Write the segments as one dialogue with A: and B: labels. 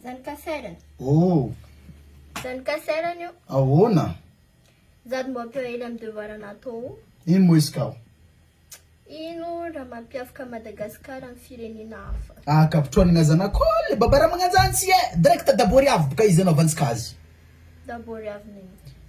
A: Zanakaserana.
B: Oh.
A: Zanakaserana io.
B: Ahoana?
A: Zady mbo ampio hely amin'ny devoir natao.
B: Ino moa izy kao?
A: Ino raha mampiavaka Madagascar amin'ny firenena hafa?
B: Ah, kapotroanina zanak'ol, baba raha magnanjany tsy e, direct dabory avy boka izy anaovantsika azy.
A: Dabory avy nino?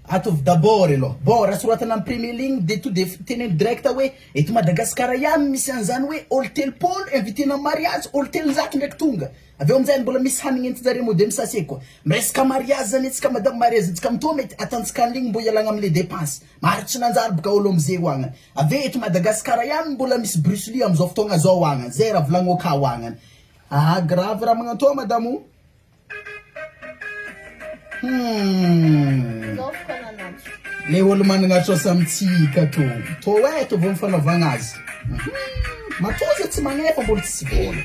B: Ataovy d'abord aloha. Bon, raha soratana amin'ny premier ligne de to de teneno direct hoe eto Madagascar ihany misy an'izany hoe olo 30 invité-na amin'ny mariage, olo 300 ndraiky tonga. Avy eo amin'izay mbola misy hanigny entin-jareo mody amin'ny sachet koa. Miresaka mariage zany antsika madame, mariage antsika mitoa mety atantsika en ligne mbô ialagna amle dépense. Maro tsy nanjary boka olo amze ho agny. Avy eo eto Madagascar ihany mbola misy Bruce Lee amzao fotoagna zao agny. Zay raha volagno akao agny. Ah grave raha magnantoa madame o. Hmm. Le olo managna trosa amintsika to. To e to vao fanaovagna azy. Mhm. Matoa izy tsy magnefa mbola tsisy vola.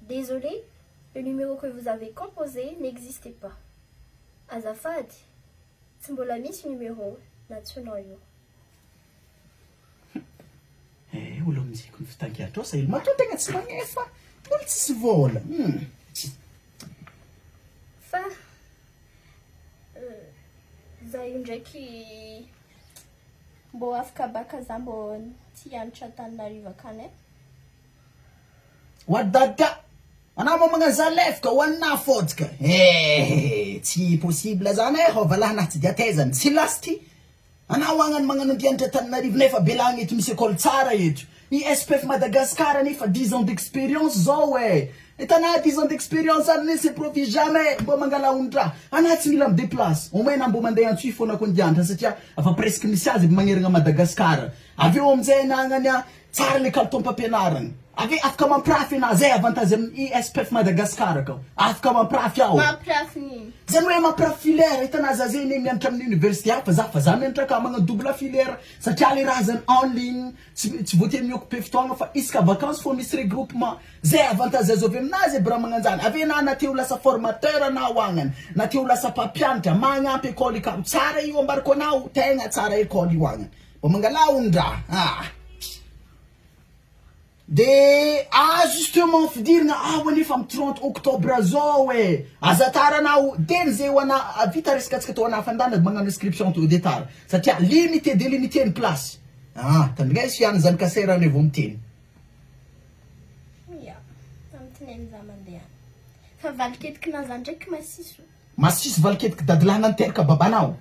A: Désolé, le numéro que vous avez composé n'existait pas. Azafady, tsy mbola misy numéro nantsoinao io.
B: Eh, olo aminjiko ny fitakian-trosa ilo matoa tegna tsy magnefa mbola tsisy vola. Hmm.
A: Fa za io ndraiky mbô afaka baka za mbô tsy hianatra Antananarivo akany e.
B: Wadada! Anao moa magnano za lefika ho anah fôdika. Eh, tsy possible zany e, hôva lahy nah tsy diatezany, tsy lasy ty. Anao agnany magnano andianitra Antananarivo nefa belagna eto misy école tsara eto. Ny SPF Madagascar anefa dix ans d'expérience zao e. Hitanà dix ans d'expérience zany ne se profite jamais mbô mangala ondraha. Anà tsy mila mi-déplace. Au moins anà mbô mandeha Antsohihy fôna ko andianitra satria efa presque misy azy aby magneragna Madagascar. Avy eo aminjay anà agnany a tsara le kalitaom-pampianaragna. Avy eo afaka mampirafy anà, zay avantage amin'ny ISPF Madagascar kao. Afaka mampirafy aho.
A: Mampirafy nino?
B: Zany hoe mampirafy filière, hitanà za zay anie mianatra amin'ny université hafa za fa za mianatra akao magnano double filière satria le raha zany en ligne. Tsy tsy voatery mi-occuper fotoagna fa isaka vacances fô misy regroupement. Zay avantage azo avy aminazy aby raha magnanjany. Avy eo na te ho lasa formateur anao agnany, na te ho lasa mpampianatra, magnampy école ikao. Tsara io ambarako anao, tegna tsara école io agnany. Mba mangalà ondraha ah. De ajustement fidirana ao anefa am 30 octobre zao e! Aza tara anao de ze ho ana vita resaka antsika tô ana fandana magnano inscription to de tara satria limité de limité ny place ah tandrigneso ihany zany kasera ane vao miteny.
A: Ya, amtineny za mandeha any. Fa valiketiky naza ndraiky masiso.
B: Masiso valiketiky dadilahy nanteraka babanao.